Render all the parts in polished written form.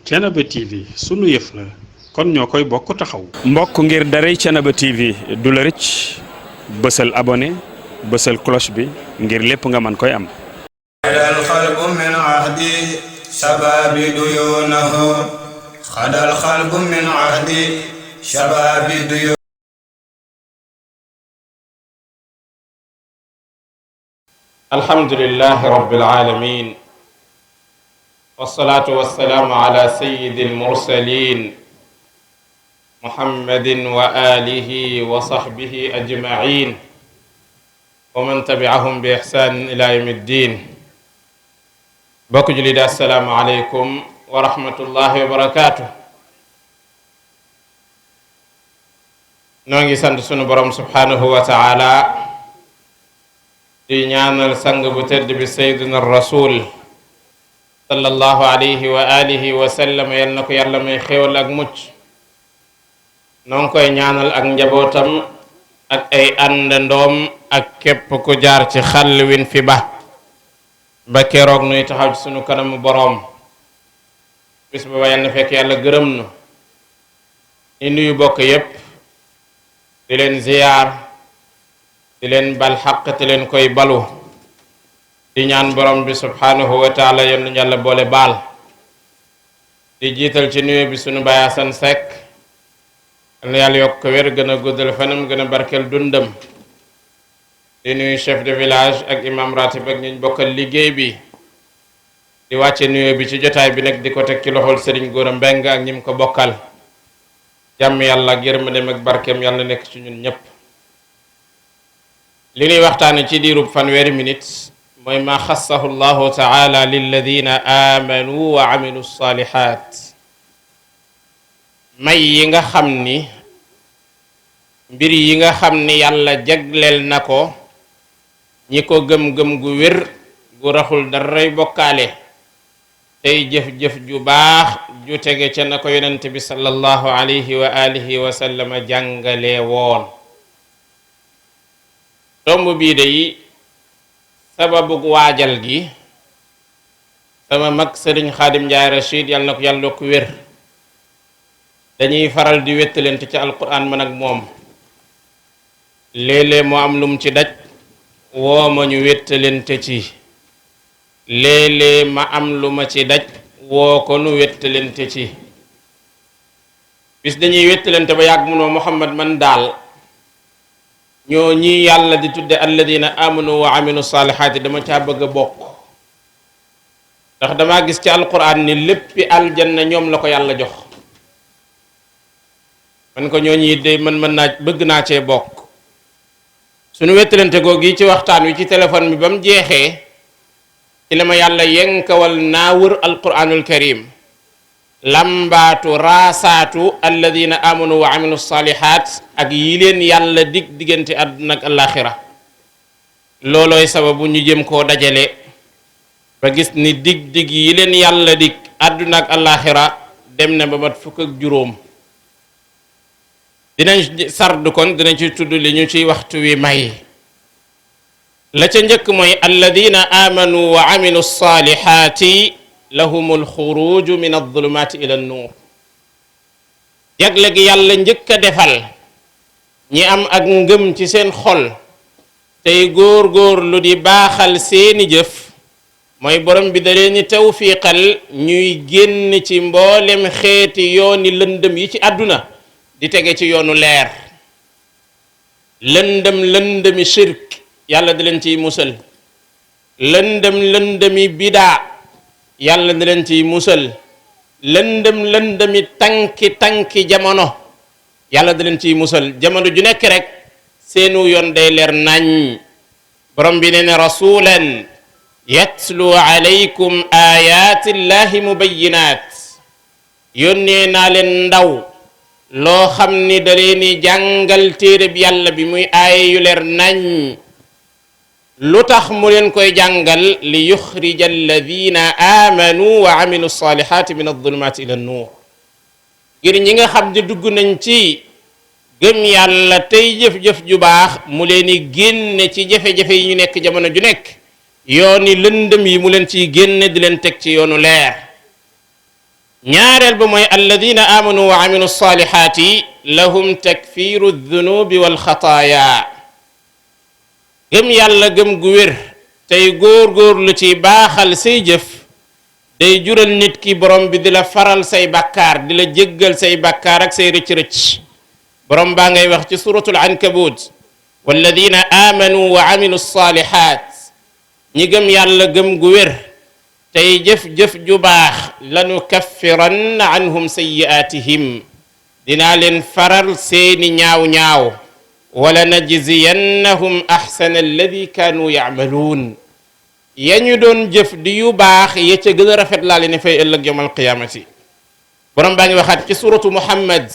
Thiénaba TV sunu yëf la kon ñoo koy bokk taxaw. mbokk ngir daray Thiénaba TV du la rëcc bësal abonné bësal cloche bi ngir lépp nga mën koy am. xadal xalbu min ahdi shababi duyunahu xadal xalbu min ahdi shababi duyunahu. alhamdulillahi rabbil alamin wassalatu wassalamu ala sayyidil mursalin muhammadin wa alihi wa sahbihi ajma'in wa man tabi'ahum bi ihsanin ila yawmiddin. bokk julli di assalaamu aleykum wa rahmatullahi wa barakatuh. noo ngi sant sunu borom subhanahu wa ta'ala di ñaanal sang bu tedd bi sayyidina rasul sallallahu alayhi wa alihi wa sallam yal na ko yàlla may xéwal ak mucc. noo ngi koy ñaanal ak njabootam ak ay àndandoom ak képp ku jaar ci xàll win fi ba keroog nuy taxaw ci sunu kanamu boroom. bis ba yal na fekk yàlla gërëm nu. ni nuyu bokk yépp di leen ziyaar di leen bal xaq te leen koy balu di ñaan borom bi subhanahu wa taala yal na yàlla boole baal. di jiital ci nuyu bi sunu Baay Asan Sekk yal na yàlla yokk ko wér gën a guddal fanam gën a barkeel dundam. di nuyu chef de village ak imam ratib ak ñu bokkal liggéey bi. di wàcce nuyu bi ci jotaay bi nag di ko teg ci loxol Sëriñ Góora Mbeng ak ñim ko bokkal. jàmm yàlla ak yërmandeem ak barkeem yàlla nekk ci ñun ñépp. li ñuy waxtaane ci diirub fanweeri minute mooy ma xassahu llahu taala lilladina amanu wa amilu salihat. may yi nga xam ni mbir yi nga xam ni yàlla jagleel na ko ñi ko gëm-gëm gu wér gu raxul daray bokkaale tey jëf-jëf ju baax ju tege ca na ko yonent bi sallallahu alayhi wa alihi wa sallama jàngale woon. tomb bii day sababu waajal gi sama mag sëriñ Xaadim Njaay Rachid yàlla na ko yàlla ko wér dañuy faral di wettalante ci alquran man ak moom. léeg-léeg moo am lum ci daj woo ma ñu wettalante ci léeg-léeg ma am lu ma ci daj woo ko nu wettalante ci. bis dañuy wettalante ba yàgg munoo Muhammad man daal ñoo ñi yàlla di tudde alladina amanu wa amilu salihaati dama caa bëgg a bokk ndax damaa gis ci alquran ni léppi aljanna ñoom la ko yàlla jox. man ko ñoo ñi de mën naa bëgg naa cee bokk. suñu wettalante googu ci waxtaan wi ci téléphone bi ba mu jeexee ci la ma yàlla yenkawal naa wër alquranul karim lambaatu raasaatu alladina amanu wa amilu salihat ak yi leen yàlla dig diggante àdduna ak alaxira. loolooy sababu ñu jëm koo dajale ba gis ni dig yi leen yàlla dig àdduna ak alaxira dem na ba mat fukk ak juróom. dinañ sardu kon dinañ ci tudd li ñu ciy waxtu wi may. la ca njëkk mooy alladina amanu wa amilu salihati lahumul xuruju min adh-dhulumati ila an-nur. jagle gi yàlla njëkk a defal ñi am ak ngëm ci seen xol tey góor-góor lu di baaxal seeni jëf mooy borom bi da leen ni tawfiqal ñuy génn ci mboolem xeeti yooni lëndëm yi ci àdduna di tege ci yoonu leer. lëndëmi shirk yàlla da leen ciy musal. lëndëmi bidaa yàlla da leen ciy musal. lëndëmi tànki jamono yàlla da leen ciy musal. jamono ju nekk rek seenu yoon day leer nañ. borom bi nee na rasulan yatlu alaykum ayati llahi mubayyinat. yónnee naa leen ndaw loo xam ni da leen di jàngal téere bi yàlla bi muy aaye yu leer nañ. lu tax mu leen koy jàngal li yuxrija alladina amanu wa amilu salihati min adh-dhulumati ila an-nur. ngir ñi nga xam ne dugg nañ ci gëm yàlla tey jëf-jëf ju baax mu leen di génne ci jafe-jafe yi ñu nekk jamono ju nekk yooni lëndëm yi mu leen ciy génne di leen teg ci yoonu leer. ñaareel ba mooy alladina amanu wa amilu salihati lahum takfiru dunubi wal xataaya gëm yàlla gëm gu wér tey góor-góorlu ci baaxal say jëf day jural nit ki borom bi di la faral say bàkkaar di la jéggal say bàkkaar ak say rëcc-rëcc borom baa ngay wax ci suratul ankabut walladina amanu wa amilu salihat ñi gëm yàlla gëm gu wér tey jëf-jëf ju baax lanu kaffiranna anhum sayyi'atihim dinaa leen faral seeni ñaaw-ñaaw wala najziyannahum ahsana alladi kaanu ya'maluun ya ñu doon jëf di yu baax ya ca gën a rafet laa leen fay ëllëg yawmal qiyaamati borom baa ngi waxaat ci suratu muhammad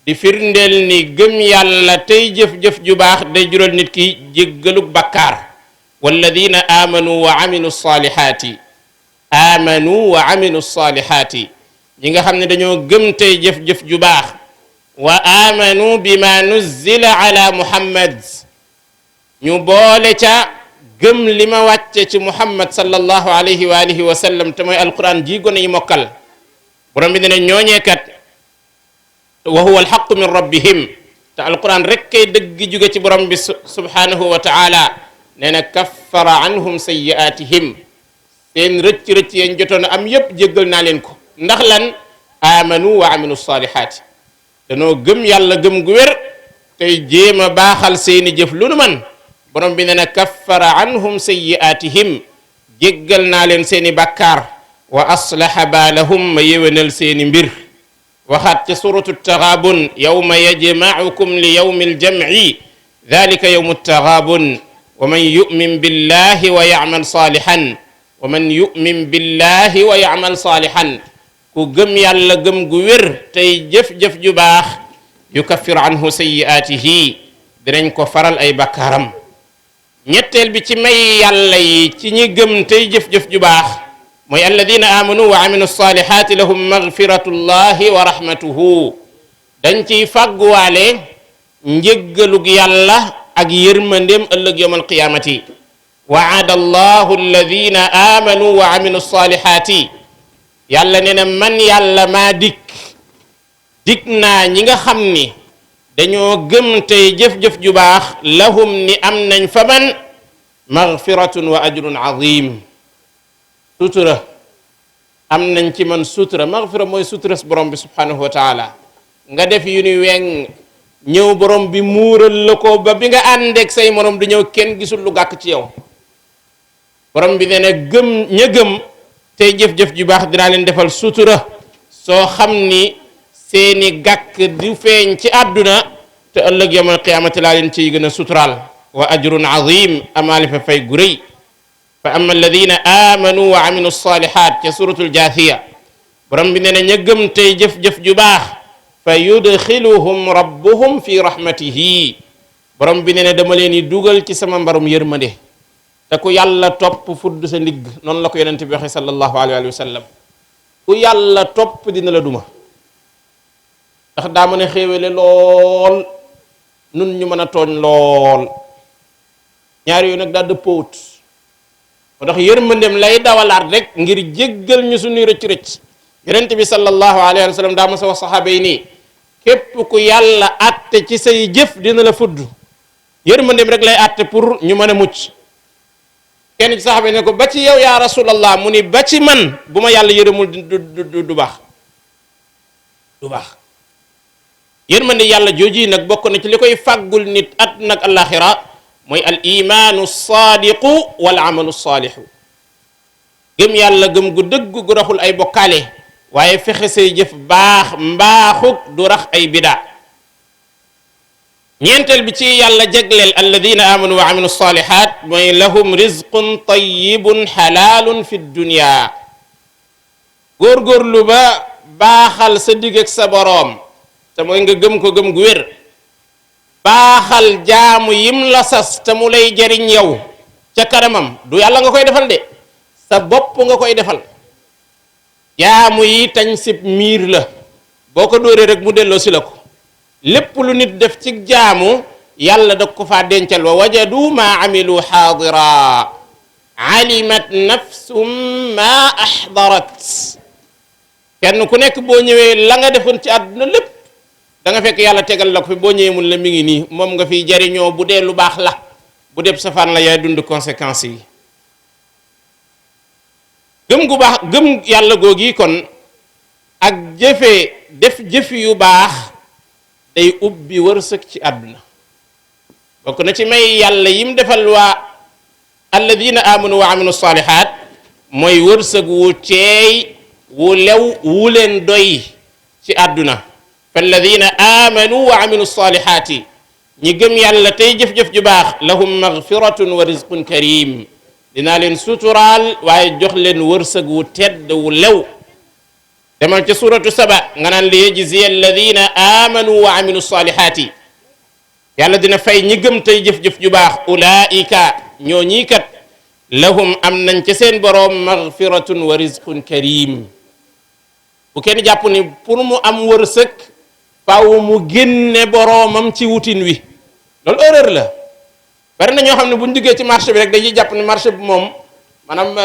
di firndeel ni gëm yàlla tey jëf-jëf ju baax day jural nit ki jéggalug bakkaar walladina amanu wa amilu salihati amanu wa amilu salihati ñi nga xam ne dañoo gëm tey jëf-jëf ju baax wa amanu bima nuzzila ala muhammad ñu boole ca gëm li ma wàcce ci muhammad sallallahu alayhi wa alihi wa sallam te mooy alquran ji gone yi mokkal borom bi ne ñooñeekat wa huwa alxaqu min rabbihim te alquran rek kay dëgg jóge ci borom bi subhanahu wa taala nee na kaffara anhum sayyi'atihim seen rëcc-rëcc yeen jotoon am yépp jéggal naa leen ko ndax lan amanu wa amilu salihaati danoo gëm yàlla gëm gu wér tey jéem a baaxal seeni jëf lu nu man borom bi nee na kaffara anhum sayyi'atihim jéggal naa leen seeni bàkkaar wa aslaha baalahum ma yéwénal seeni mbir waxaat ca suratu taxaabun yawma yajma'ukum li yawmi aljam'i dhalika yawmu taxaabun wa man yu'min billahi wa ya'mal salihan wa man yu'min billahi wa ya'mal salihan ku gëm yàlla gëm gu wér tey jëf-jëf ju baax yukaffir anhu sayyi'atihi dinañ ko faral ay bakkaaram ñetteel bi ci may yàlla yi ci ñi gëm tey jëf-jëf ju baax mooy alladina amanu wa amilu salihati lahum maghfiratullahi wa rahmatuhu dañ ciy fàgguwaale njéggalug yàlla ak yërmandem ëllëg yawm alqiyamati wa'ada allahu alladina amanu wa amilu salihati yàlla nee na man yàlla maa dig naa ñi nga xam ni dañoo gëm tey jëf-jëf ju baax lahum ni am nañ fa man maghfiratun wa ajrun azim sutura am nañ ci man sutura maghfira mooy sutura borom bi subhanahu wa taala nga def yu ni weng ñëw borom bi muural la ko ba bi nga àndeek say morom du ñëw kenn gisul lu gàkk ci yow borom bi nee na gëm ña gëm tey jëf-jëf ju baax dinaa leen defal sutura soo xam ni seeni gàkk du feeñ ci àdduna te ëllëg yawmal qiyaamati laa leen ciy gën a suturaal wa ajrun azim amaali fa fay gu rëy fa amma alladina amanu wa amilu salihat ca suratul jaathiya borom bi nee na ña gëm tey jëf-jëf ju baax fa yudxiluhum rabbuhum fi rahmatihi borom bi nee na dama leen di dugal ci sama mbarum yërmande te ku yàlla topp fudd sa ndigg noonu la ko yonent bi waxe sallallahu alayhi wa sallam ku yàlla topp dina la duma ndax daa mën a xéewale lool nun ñu mën a tooñ lool ñaar yooyu nag daa dëppoowut moo tax yërmandem lay dawalaat rek ngir jéggal ñu suñuy rëcc-rëcc yonent bi sallallahu alayhi wa sallam daa ma sa wax saxaaba yi nii képp ku yàlla atte ci say jëf dina la fudd yërmandem rek lay atte pour ñu mën a mucc kenn ci saxaaba yi ne ko ba ci yow yaa rasulallah mu ni ba ci man bu ma yàlla yërëmul du baax du baax yërmande yàlla jooji nag bokk na ci li koy fàggul nit at nag alaxira mooy al imaanu saadiqu wal amalu saalihu gëm yàlla gëm gu dëgg gu raxul ay bokkaale waaye fexe say jëf baax mbaaxug du rax ay bida ñeenteel bi ci yàlla jagleel alladina amanu wa amilu salihat mooy lahum rizqun tayyibun xalaalun fi dunya góorgóorlu ba baaxal sa digg ak sa boroom te mooy nga gëm ko gëm gu wér baaxal jaamu yim la sas te mu lay jariñ yow ca kanamam du yàlla nga koy defal de sa bopp nga koy defal jaamu yi tañ sib miir la boo ko dóoree rek mu delloo si la ko lépp lu nit def ci jaamu yàlla da ko faa dencal wa wajadu ma amilu xaadira alimat nafsum ma axdarat kenn ku nekk boo ñëwee la nga defoon ci àdduna lépp da nga fekk yàlla tegal la ko fi boo ñëwee mun la mi ngi nii moom nga fiy jariñoo bu dee lu baax la bu dee safaan la yaay dund conséquences yi. gëm gu baax gëm yàlla googi kon ak def jëf yu baax day ubbi wërsëg ci àdduna bokk na ci may yàlla yim defal waa alladina amanu wa amilu salihat mooy wërsëg wu teey wu lew wu leen doy ci àdduna falladina amanu wa amilu salihati ñi gëm yàlla tey jëf-jëf ju baax lahum maghfiratun wa rizqun karim dinaa leen suturaal waaye jox leen wërsëg wu tedd wu lew demal ca suratu saba nga naan li yajziya alladina amanu wa amilu salihati yàlla dina fay ñi gëm tey jëf-jëf ju baax ulaika ñoo ñii kat lahum am nañ ca seen boroom maghfiratun wa rizqun karim bu kenn jàpp ni pour mu am wërsëg faaw mu génne boroomam ci wutin wi loolu erreur la bari na ñoo xam ne bu ñu duggee ci marché bi rek dañuy jàpp ni marché bi moom maanaam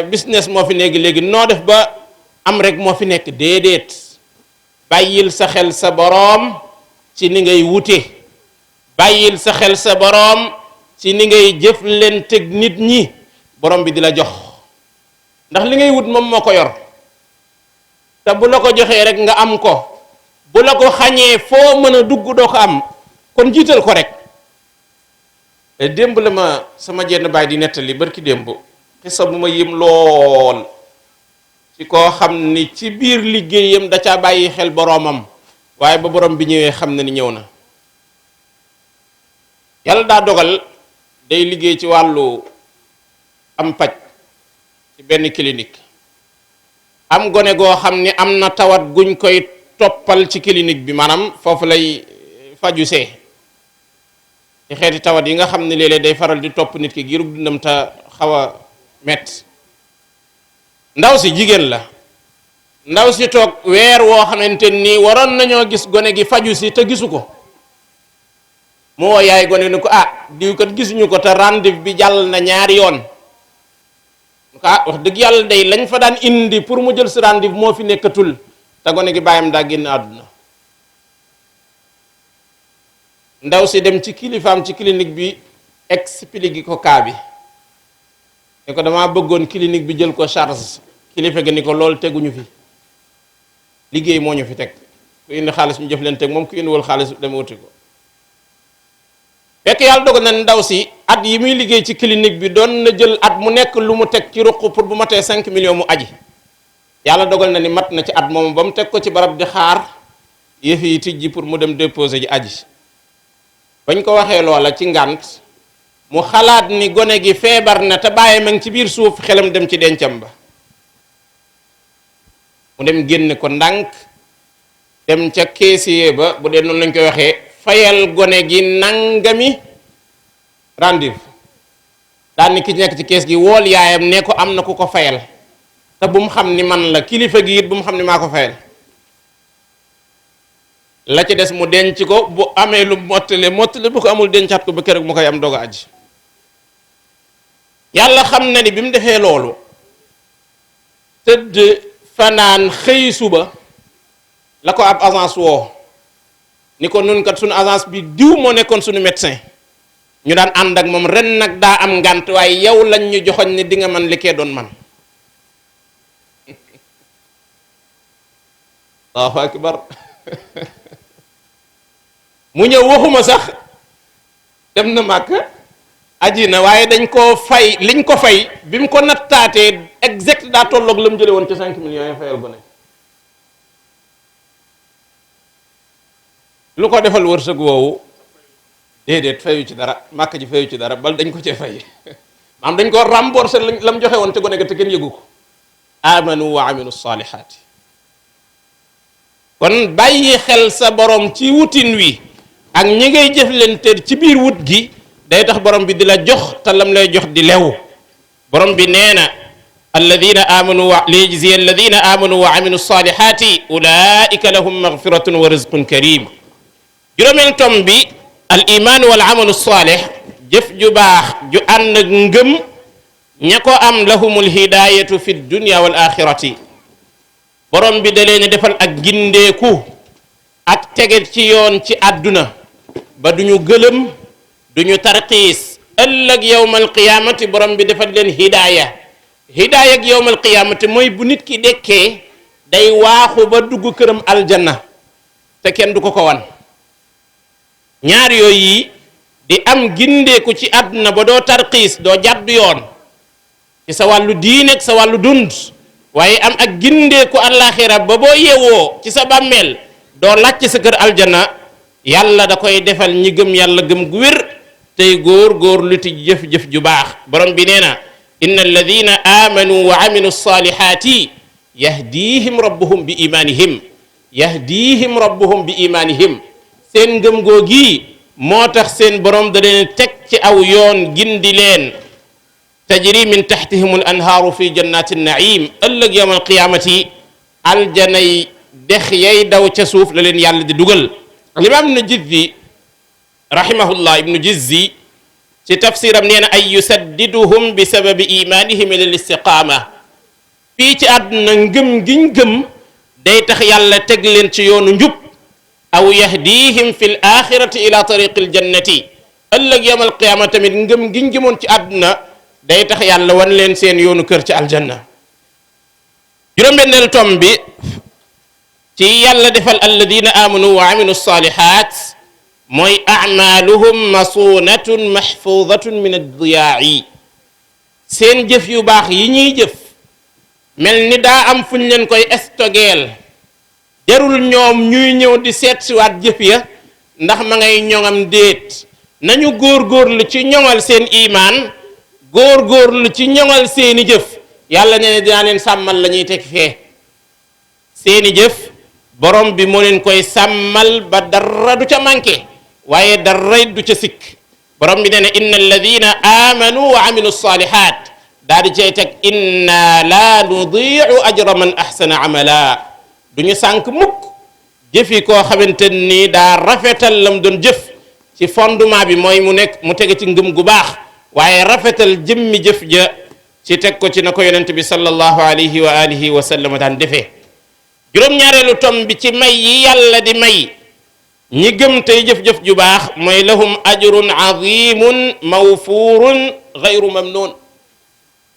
business moo fi nekk léegi noo def ba am rek moo fi nekk déedéet bàyyil sa xel sa boroom ci ni ngay wute bàyyil sa xel sa boroom ci ni ngay jëflanteeg nit ñi boroom bi di la jox ndax li ngay wut moom moo ko yor te bu la ko joxee rek nga am ko bu la ko xañee foo mën a dugg doo ko am kon jiital ko rek. démb la ma sama jenn baay di nettali barki démb xisa bu ma yëm lool ci koo xam ni ci biir liggéeyam da caa bàyyi xel boroomam waaye ba borom bi ñëwee xam na ni ñëw na yàlla daa dogal day liggéey ci wàllu am paj ci benn clinique am gone goo xam ni am na tawat guñ koy toppal ci clinique bi maanaam foofu lay faju see ci xeeti tawat yi nga xam ne léeg-léeg day faral di topp nit ki giirub dundam te xaw a mett ndaw si jigéen la ndaw si toog weer woo xamante nii waroon nañoo gis gone gi faju si te gisu ko mu woo yaay gone ni ko diw kat gisuñu ko te rendez-vous bi jàll na ñaari yoon mu ko wax dëgg yàlla day lañ fa daan indi pour mu jël si rendez-vous moo fi nekkatul te gone gi bàyyam daa génn àdduna ndaw si dem ci kilifaam ci clinique bi expliqué ko cas bi ne ko damaa bëggoon clinique bi jël ko charge kilifa gi ni ko loolu teguñu fi liggéey moo ñu fi teg ku indi xaalis ñu jëf leen teg moom ku indiwul xaalis dem wuti ko fekk yàlla dogal na ndaw si at yi muy liggéey ci clinique bi doon na jël at mu nekk lu mu teg ci ruq pour bu matee 5 millions mu aji yàlla dogal na ni mat na ci at moomu ba mu teg ko ci barab di xaar yëf yi tijji pour mu dem déposer ji aji bañ ko waxee loola ci ngànt mu xalaat ni gone gi feebar na te bàyyi ma ngi ci biir suuf xelam dem ci dencam ba mu dem génne ko ndànk dem ca caissier ba bu dee noonu lañ koy waxee fayal gone gi nangami rendez-vous daan ni ki nekk ci kees gi wool yaayam ne ko am na ku ko fayal te bu mu xam ni man la kilifa gi it bu mu xam ni maa ko fayal la ci des mu denc ko bu amee lu mottale bu ko amul dencaat ko ba keroog mu koy am doga aji yàlla xam na ni bi mu defee loolu tëdd fanaan xëy suba la ko ab agence woo ni ko nun kat suñu agence bi diw moo nekkoon suñu médecin ñu daan ànd ak moom ren nag daa am ngànt waaye yow lañ ñu joxoñ ni di nga man li kee doon man Allahu akbar mu ñëw waxuma sax dem na màkk aji na waaye dañ koo fay liñ ko fay bi mu ko nattaatee exact daa tolloog la mu jële woon ci 5 millions yi fayal gone lu ko defal wërsëg woowu déedéet fayu ci dara màkk ji fayu ci dara bal dañ ko cee fay maanaam dañ ko rembourser la mu joxe woon te gone ga te kenn yëgu ko amanu wa amilu salihaati kon bàyyi xel sa borom ci wutin wi ak ñi ngay jëflante ci biir wut gi day tax borom bi di la jox te lam lay jox di lew borom bi nee na alladina amanu wa liyajziya alladina amanu wa amilu salihati ulaika lahum maghfiratun wa rizqun karim juróomeel tom bi al iman wal amalu salih jëf ju baax ju ànd ak ngëm ña ko am lahumul hidayatu fi dunya wal axirati borom bi da leen defal ak gindeeku ak tege ci yoon ci àdduna ba duñu gëlëm duñu tarxiis ëllëg yawmal qiyaamati borom bi defal leen hidaaya ak yawmal qiyaamati mooy bu nit ki dekkee day waaxu ba dugg këram aljanna te kenn du ko wan ñaar yooyu di am gindeeku ci àdduna ba doo tarxiis doo jàdd yoon ci sa wàllu diine ak sa wàllu dund waaye am ak gindeeku àllaaxira ba boo yewoo ci sa bàmmeel doo làcc sa kër aljanna yàlla da koy defal ñi gëm yàlla gëm gu wér tey góor lu ti jëf-jëf ju baax borom bi nee na inna alladina amanu wa amilu salihati yahdihim rabbuhum bi imanihim seen ngëm googi moo tax seen borom da leen teg ci aw yoon gindi leen tajri min tahtihim al anhaaru fi jannati naim ëllëg yawm al qiyamati aljanay dex yay daw ca suuf la leen yàlla di dugal alimaam ibnu jizzi rahimahullah ibnu jizzi ci tafsiram nee na ay yusaddiduhum bi sababi imanihim ila listiqaama fii ci àdduna ngëm giñ gëm day tax yàlla teg leen ci yoonu njub aw yahdihim fi l axirati ila tariqi l jannati ëllëg yawm al qiyaama tamit ngëm giñ gëmoon ci àdduna day tax yàlla wan leen seen yoonu kër ci aljanna juróom-benneel tom bi ci yàlla defal alladina amanu wa amilu salihat mooy amaluhum masunatun mahfudatun min ad-diya'i seen jëf yu baax yi ñuy jëf mel ni daa am fuñ leen koy stogeel jarul ñoom ñuy ñëw di seet siwaat jëf ya ndax ma ngay ñoŋam déet nañu góorgóorlu ci ñoŋal seen imaan góorgóorlu ci ñoŋal seeni jëf yàlla nee na dinaa leen sàmmal la ñuy teg fee seeni jëf borom bi moo leen koy sàmmal ba dara du ca manqué waaye dara du ca sikk borom bi nee na inna alladina amanu wa amilu salihat daal di cay teg inna la nudiu ajra man ahsana amala du ñu sànk mukk jëfi koo xamante ni daa rafetal lam doon jëf ci fondement bi mooy mu tege ci ngëm gu baax waaye rafetal jëmmi jëf ja ci teg ko ci na ko yonent bi sallallahu alayhi wa alihi wa sallam daan defee juróom-ñaareelu tom bi ci may yi yàlla di may ñi gëm tey jëf-jëf ju baax mooy lahum ajrun azimun mawfurun ghayru mamnun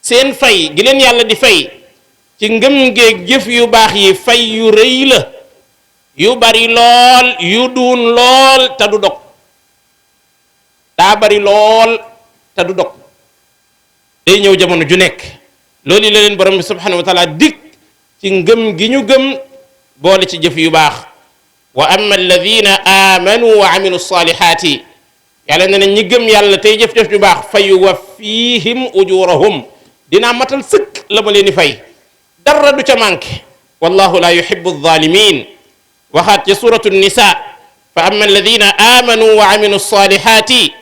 seen fay gi leen yàlla di fay ci ngëm geeg jëf yu baax yi fay yu rëy la yu bari lool yu duun lool te du dog daa bari lool te du dog day ñëw jamono ju nekk loolu la leen borom bi subhanahu wa taala dig ci ngëm gi ñu gëm boole ci jëf yu baax wa amma alladina amanu wa amilu salihati yàlla ne na ñi gëm yàlla tey jëf-jëf ju baax fa yuwaffihim ujurahum dinaa matal sëkk la ma leen di fay dara du ca manqué wallahu la yuhibbu adh-dhalimin waxaat ci suratu nisa fa amma alladina amanu wa amilu salihati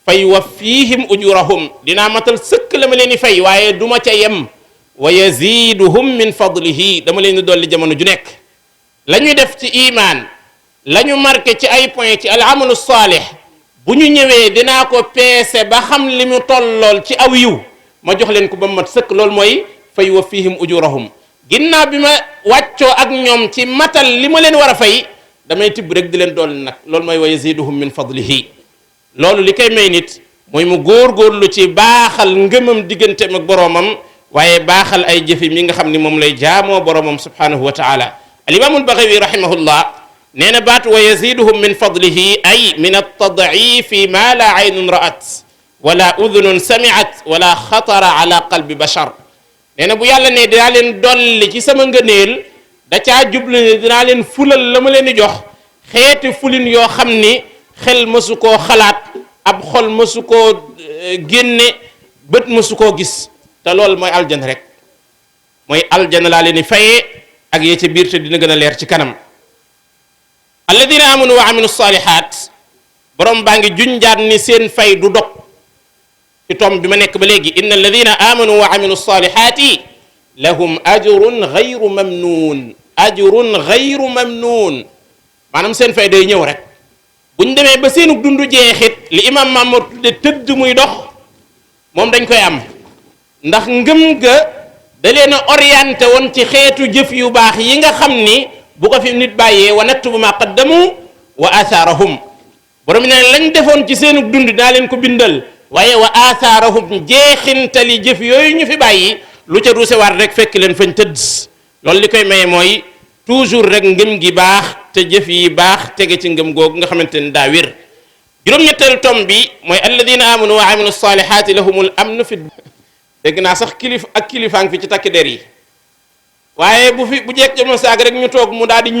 fa yuwaffihim ujurahum dinaa matal sëkk la ma leen di fay waaye duma ca yem wa yaziduhum min fadlihi dama leen di dolli jamono ju nekk la ñu def ci iman la ñu marqué ci ay point ci al amalu salih bu ñu ñëwee dinaa ko peese ba xam li mu tollool ci aw yiw ma jox leen ko ba mat sëkk loolu mooy fa yuwaffihim ujurahum ginnaaw bi ma wàccoo ak ñoom ci matal li ma leen war a fay damay tibb rek di leen dolli nag loolu mooy wa yaziduhum min fadlihi loolu li koy may nit mooy mu góorgóorlu ci baaxal ngëmam digganteem ak boroomam waaye baaxal ay jëfim yi nga xam ni moom lay jaamoo boroomam subhanahu wa taala alimaamul Baghawi rahimahullah nee na baat wa yaziduhum min fadlihi ay min altadcifi ma la aynun ra'at wala udunun samiat wala xatara ala qalbi bashar nee na bu yàlla ne dinaa leen dolli ci sama ngëneel da caa jublu ne dinaa leen fulal la ma leen di jox xeeti fulin yoo xam ni xel mësu koo xalaat ab xol mësu koo génne bët mësu koo gis te loolu mooy aljana rek mooy aljana laa leen di fayee ak yee ca biir te dina gën a leer ci kanam alladina amanu wa amilu salihat borom baa ngi junjaat ni seen fay du dog ci tom bi ma nekk ba léegi inna alladina amanu wa amilu salihati lahum ajrun ghayru mamnun ajrun ghayru mamnun maanaam seen fay day ñëw rek buñ demee ba seenu dundu jeexit li imam Mamour tudde tëdd muy dox moom dañ koy am ndax ngëm ga da leen a orienté woon ci xeetu jëf yu baax yi nga xam ni bu ko fi nit bàyyee wa naktubu ma qaddamu wa athaarahum borom bi ne lañ defoon ci seenu dund daa leen ko bindal waaye wa athaarahum jeexintali jëf yooyu ñu fi bàyyi lu ca ruuse war rek fekk leen fañ tëdd loolu li koy maye mooy toujours rek ngëm gi baax te jëf yi baax tege ci ngëm googu nga xamante ni daa wér juróom-ñetteelu tom bi mooy alladina amanu wa amilu salihati lahumul amnu fi dégg naa sax kilifaang fi ci takki der yi waaye bu jekk jamono saag rek ñu toog mu daal di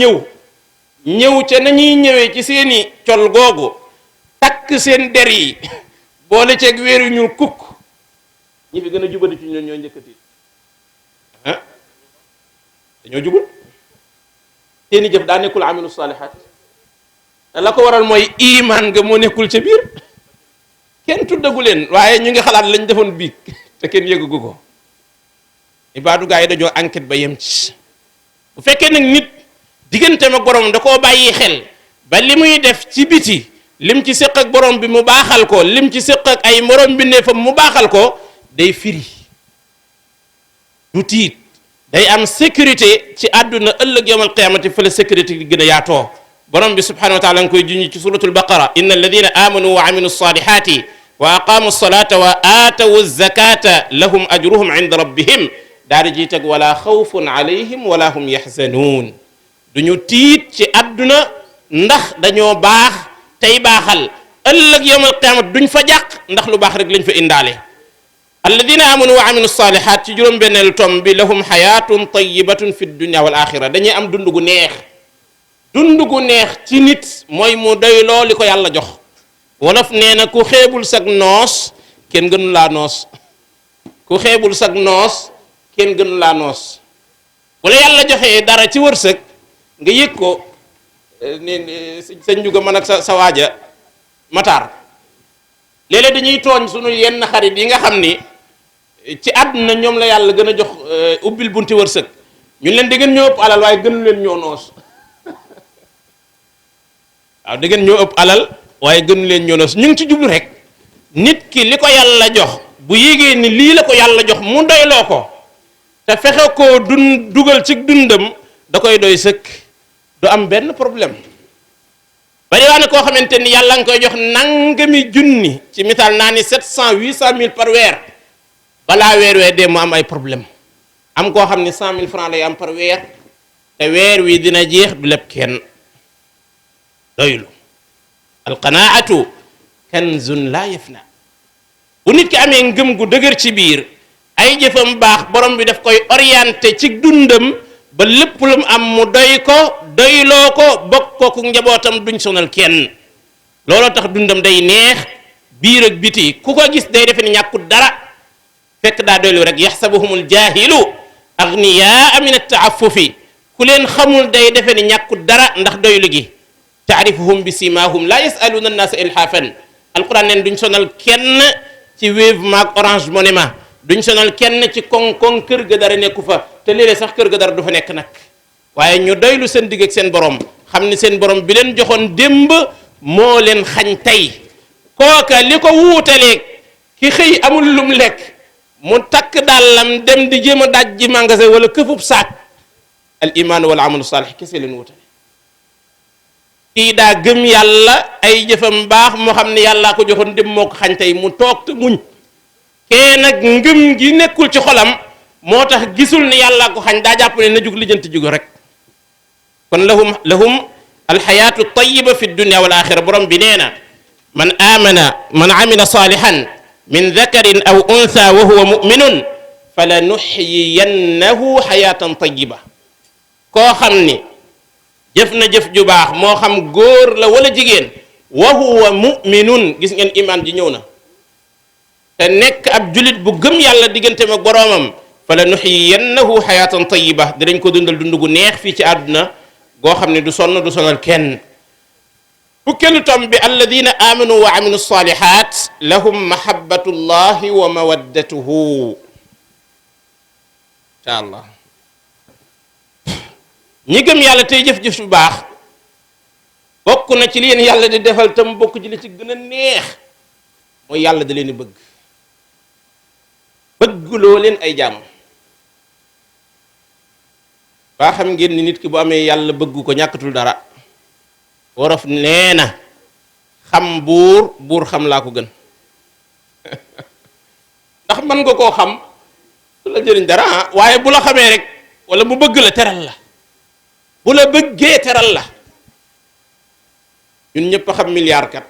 ñëw ca nañuy ñëwee ci seeni col googu takk seen der yi boole ceeg weeru ñu kukk ñi fi gën a jubadi ci ñoom ñoo njëkkati ah dañoo jubal seeni jëf daa nekkul amilu salihat te la ko waral mooy iman nga moo nekkul ca biir kenn tuddagu leen waaye ñu ngi xalaat lañ defoon biig te kenn yëgagu ko ibaadu gaa yi dañoo enquête ba yem ci bu fekkee nag nit digganteem ak borom da koo bàyyi xel ba li muy def ci biti lim ci séq ak borom bi mu baaxal ko lim ci séq ak ay morom bi ne fa mu baaxal ko day firi du tiit day am sécurité ci àdduna ëllëg yawmal qiyaamati fa la sécurité gi gën a yaatoo borom bi subhanahu wa taala nga koy junñi ci suratul baqara inna alladina amanu wa amilu salihati wa aqamu salata wa aatawu zakata lahum ajruhum inda rabbihim daal di jiiteg wala xawfun alayhim wala hum yaxzanuun duñu tiit ci àdduna ndax dañoo baax tey baaxal ëllëg yawmal qiyaamati duñ fa jàq ndax lu baax rek lañ fa indaale alladina amanu wa amilu salihat ci juróom-benneelu tom bi lahum xayaatun tayibatun fi dunia wal axira dañuy am dund gu neex ci nit mooy mu doyloo li ko yàlla jox wolof nee na ku xeebul sag noos kenn gënu laa noos ku xeebul sag noos kenn gënu laa noos bu la yàlla joxee dara ci wërsëg nga yëg ko sa njuga mën ak sa waaja mataar léeg-léeg dañuy tooñ sunu yenn xarit yi nga xam ni ci àdduna ñoom la yàlla gën a jox ubbil bunti wërsëg ñun leen da ngeen ñoo ëpp alal waaye gënu leen ñoo noos waaw da ngeen ñoo ëpp alal waaye gënu leen ñoo noos ñu ngi ci jublu rek nit ki li ko yàlla jox bu yégee ni lii la ko yàlla jox mu doyloo ko te fexe koo dugal ci dundam da koy doy sëkk du am benn problème bari waa ne koo xamante ni yàlla nga koy jox nangami junni ci misaal naa ni 700 800 000 par weer balaa weer dee mu am ay problème am koo xam ni 100 000 francs lay am par weer te weer wi dina jeex du lépp kenn doylu alqanaatu kanzun laa yafna bu nit ki amee ngëm gu dëgër ci biir ay jëfam baax borom bi daf koy orienté ci dundam ba lépp lu mu am mu doy ko doyloo ko bokk ko ku njabootam duñ sonal kenn looloo tax dundam day neex biir ak biti ku ko gis day defe ni ñàkkut dara fekk daa doylu rek yaxsabuhumul jaahilu agniyaa min at-taaffufi ku leen xamul day defe ni ñàkkut dara ndax doylu gi taarifuhum bi simahum la yasaluna annaasa ilhaafan alquran neen duñ sonal kenn ci Wave maag Orange Money ma duñ sonal kenn ci koŋ-koŋ kër ga dara nekku fa te léeg-léeg sax kër ga dara du fa nekk nag waaye ñu doylu seen digg ak seen borom xam ni seen borom bi leen joxoon démb moo leen xañ tey kooka li ko wuutaleeg ki xëy amul lum lekk mu takk dàllam dem di jéem a daj ji magasin wala këfub saak al iman wal amalu salih kese leen wuutale kii daa gëm yàlla ay jëfam baax moo xam ne yàllaa ko joxoon dem moo ko xañ tey mu toog te muñ kee nag ngëm gi nekkul ci xolam moo tax gisul ne yàllaa ko xañ daa jàpp ne na jug lijjanti jugo rek kon lahum alxayaatu tayiba fi dunia wal axira borom bi nee na man amila salihan min dakarin aw untha wa huwa muminun fala nuxyiyannahu xayaatan tayiba koo xam ni jëf na jëf ju baax moo xam góor la wala jigéen wa huwa muminun gis ngeen iman ji ñëw na te nekk ab julit bu gëm yàlla digganteem ak boroomam fala nuxyiyannahu xayaatan tayiba dinañ ko dundal dund gu neex fii ci àdduna goo xam ne du sonn du sonal kenn fukkeelu tom bi alladina amanu wa amilu salihat lahum mahabbatullahi wa mawaddatuhu incha allah ñi gëm yàlla tey jëf-jëf bu baax bokk na ci li leen yàlla di defal tam bokk ci li ci gën a neex mooy yàlla da leen bëgg loo leen ay jaamam ba xam ngeen ni nit ki bu amee yàlla bëgg ko ñàkkatul dara. wolof nee na xam buur xam laa ko gën ndax mën nga koo xam du la jëriñ dara waaye bu la xamee rek wala mu bëgg la teral la bu la bëggee teral la. ñun ñëpp a xam milliard kat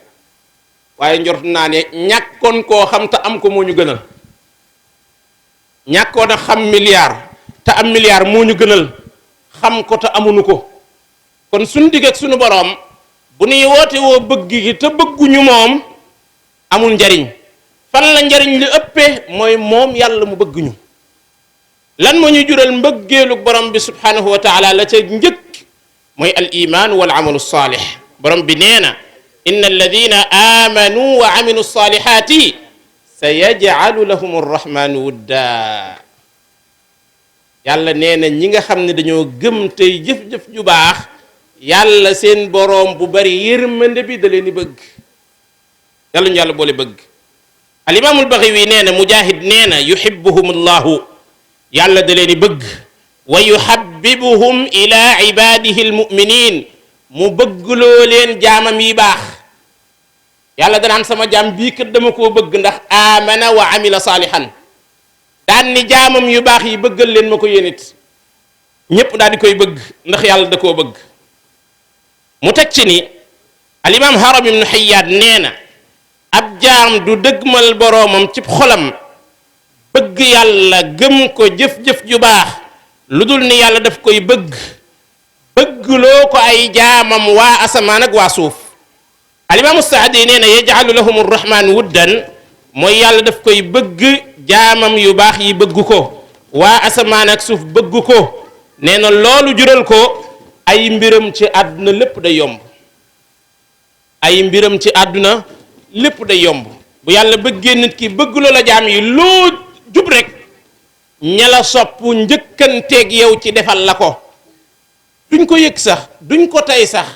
waaye njort naa ne ñàkkoon koo xam te am ko moo ñu gënal ñàkkoon a xam milliard te am milliard moo ñu gënal xam ko te amuñu ko. kon suñu digg ak suñu boroom bu nuy woote woo bëgg gi te bëgguñu moom amul njariñ fan la njariñ li ëppee mooy moom yàlla mu bëgguñu. lan moo ñu jural mbëggeelu borom bi subhanahu wa taala la ca njëkk mooy al iman wal amalu salih. borom bi nee na inna alladina amanu wa amilu salihati sa yajcalu lahum arrahmanu wudda. yàlla nee na ñi nga xam ne dañoo gëm tey jëf-jëf ju baax yàlla seen boroom bu bari yërmande bi da leen di bëgg. yàlla ñu yàlla boole bëgg. al imaamul Baghawi nee na mujahid nee na yuhibbuhum allahu yàlla da leen di bëgg wa yuhabbibuhum ila ibadihi almuminin mu bëggloo leen jaamam yi baax. yàlla danaan sama jaam bii kat dama koo bëgg ndax amana wa amila saalihan daan ni jaamam yu baax yi bëggal leen ma ko yéen it ñépp daal di koy bëgg ndax yàlla da koo bëgg. mu teg ci ni alimam Haram ibn Hayyaad nee na ab jaam du dëggmal boroomam ci xolam bëgg yàlla gëm ko jëf-jëf ju baax lu dul ni yàlla daf koy bëggloo ko ay jaamam waa asamaan ak waa suuf. alimaamu Saadi nee na yaj'alu lahum arrahman wuddan mooy yàlla daf koy bëgg jaamam yu baax yi bëgg ko waa asamaan ak suuf bëgg ko. nee na loolu jural ko ay mbiram ci àdduna lépp day yomb. ay mbiram ci àdduna lépp day yomb bu yàlla bëggee nit ki bëgg loola jaam yi loo jub rek ña la sopp njëkkanteeg yow ci defal la ko. duñ ko yëg sax duñ ko tey sax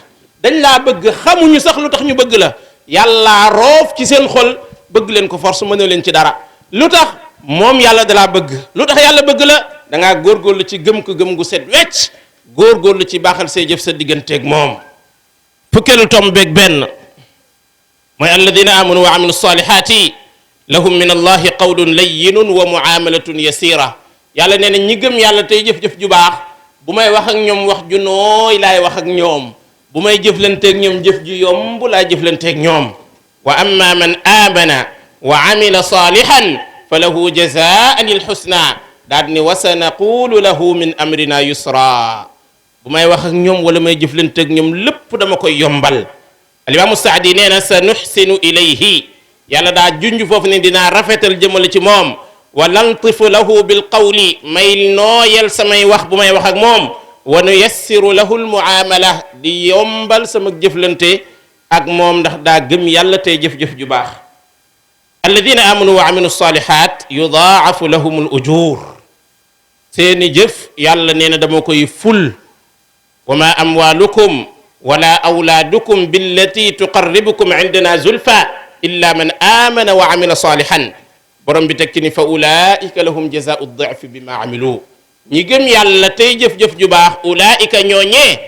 dañ laa bëgg xamuñu sax lu tax ñu bëgg la yàlla roof ci seen xol bëgg leen ko force mënoo leen ci dara. lu tax moom yàlla dalaa bëgg lu tax yàlla bëgg la da ngaa góorgóorlu ci gëm ko gëm gu set wecc góorgóorlu ci baaxal say jëf sa digganteeg moom. fukkeelu tom beeg benn mooy alladina amanu wa amilu salihati lahum min allahi qawlun layyinun wa muamalatun yasira. yàlla nee na ñi gëm yàlla tey jëf-jëf ju baax bu may wax ak ñoom wax ju nooy laay wax ak ñoom bu may jëflanteeg ñoom jëf ju yomb laay jëflanteeg ñoom. wa amma man amana wa amila salihan fa lahu jazaan alxusna daal ni wa sanaqulu lahu min amrina yusra. bu may wax ak ñoom wala may jëflanteeg ñoom lépp dama koy yombal. alimaamu Saadi nee na sa nuxsinu ilayhi yàlla daa junj foofu ne dinaa rafetal jëmale ci moom. wa lantifu lahu bil qawli may nooyal samay wax bu may wax ak moom. wa nuyassiru lahu al muamala di yombal sama jëflante ak moom ndax daa gëm yàlla tey jëf-jëf ju baax. alladina amanu wa amilu salihat yudaafu lahum al ujur seeni jëf yàlla nee na dama koy ful. wa ma amwalukum wala awlaadukum billati tuqarribukum indana zulfa illa man amana wa amila salihan. borom bi tekki ni fa ulaika lahum jazaau difi bima amilu ñi gëm yàlla tey jëf-jëf ju baax ulaika ñooñee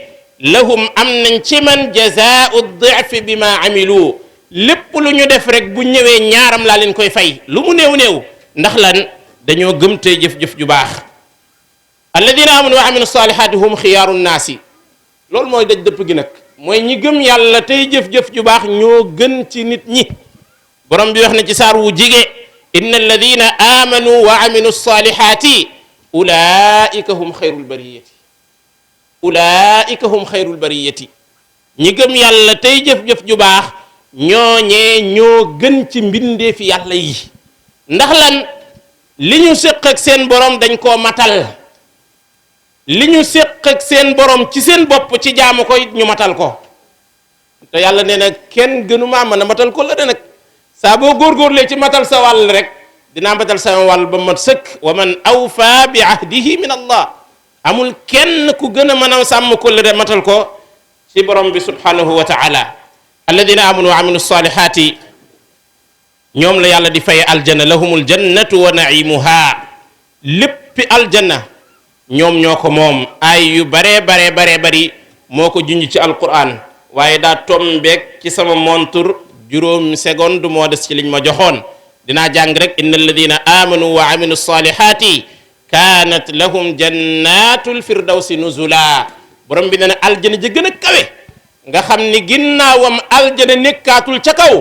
lahum am nañ ci man jazaau difi bima amilu lépp lu ñu def rek bu ñëwee ñaaram laa leen koy fay lu mu néew néew ndax lan dañoo gëm tey jëf-jëf ju baax. alladina amanu wa amilu salihati hum xiyaaru naasi loolu mooy daj dëpp gi nag mooy ñi gëm yàlla tey jëf-jëf ju baax ñoo gën ci nit ñi. borom bi wax na ci saar wu jige inna alladina amanu wa amilu salihati ulaika hum xayrul bariyati ulaika hum xayrul bariyati ñi gëm yàlla tey jëf-jëf ju baax ñooñee ñoo gën ci mbindeefi yàlla yi. ndax lan li ñu séq ak seen borom dañ koo matal li ñu séq ak seen borom ci seen bopp ci jaamu ko ñu matal ko te yàlla nee na kenn gënu maa mën a matal ko la de nag saa boo góorgóorlee ci matal sa wàll rek dinaa matal sa wàll ba mat sëkk. wa man awfa bi ahdihi min allah amul kenn ku gën a mën a sàmm ko la de matal ko ci borom bi subhanahu wa taala. alladina amanu wa amilu salihati ñoom la yàlla di fay aljanna lahumul jannatu wa naimuha léppi aljanna ñoom ñoo ko moom ay yu baree bari moo ko junj ci alquran waaye daa tombeek ci sama montur juróom seconde moo des ci liñ ma joxoon dinaa jàng rek inna alladina amanu wa amilu salihati kanat lahum jannatul firdawsi nuzula borom bi ne na aljana ji gën a kawe nga xam ni ginnaawam aljana nekkaatul ca kaw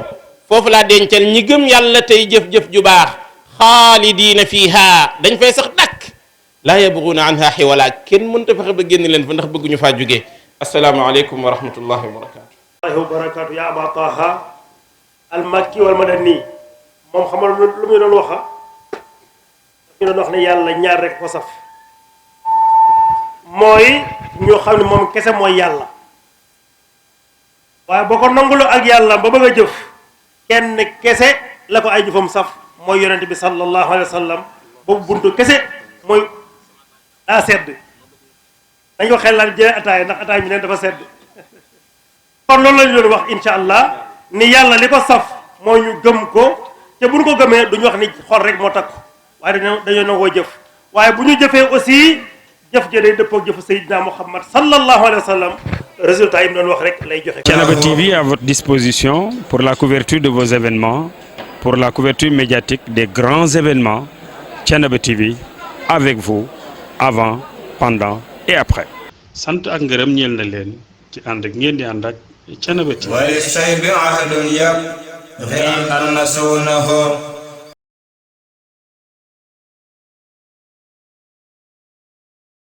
foofu laa dencal ñi gëm yàlla tey jëf-jëf ju baax xaalidina fiha dañ fay sax dakk laa yabguna anha xiwala kenn mënta fexe ba génn leen fa ndax bëgguñu faa jógee asalaamaaleykum wa rahmatullahi wa barakatu wa barakatu ya aba taha al makki wal madani moom xamal lu muy doon waxa ñu doon wax ne yàlla ñaar rek ko saf mooy ñoo xam ne moom kese mooy yàlla waaye boo ko nanguloo ak yàlla ba bëgg a jëf kenn kese la ko ay jëfam saf mooy yonente bi sallallahu alayhi wa sallam boobu buntu kese mooy daa sedd dañ ko xel laal jëlee ataaya ndax ataaya bi neen dafa sedd kon loolu lañu doon wax insha allah ni yàlla li ko saf mooy ñu gëm ko te bu ñu ko gëmee duñu wax ni xol rek moo takku waaye dañoo nangoo jëf waaye bu ñu jëfee aussi jëf jëlee dëppoo ak jëfu Seydina Muhammad sallallahu alayhi wa sallam résultat yi mu doon wax rek lay joxe. Thiénaba TV à votre disposition pour la couverture de vos événements, pour la couverture médiatique des grands événements. Thiénaba TV avec vous avant, pendant et après. sant ak ngërëm ñeel na leen ci ànd ak ngeen di ànd ak Thiénaba TV. wali say bi ahadun yab xi an nasuunahu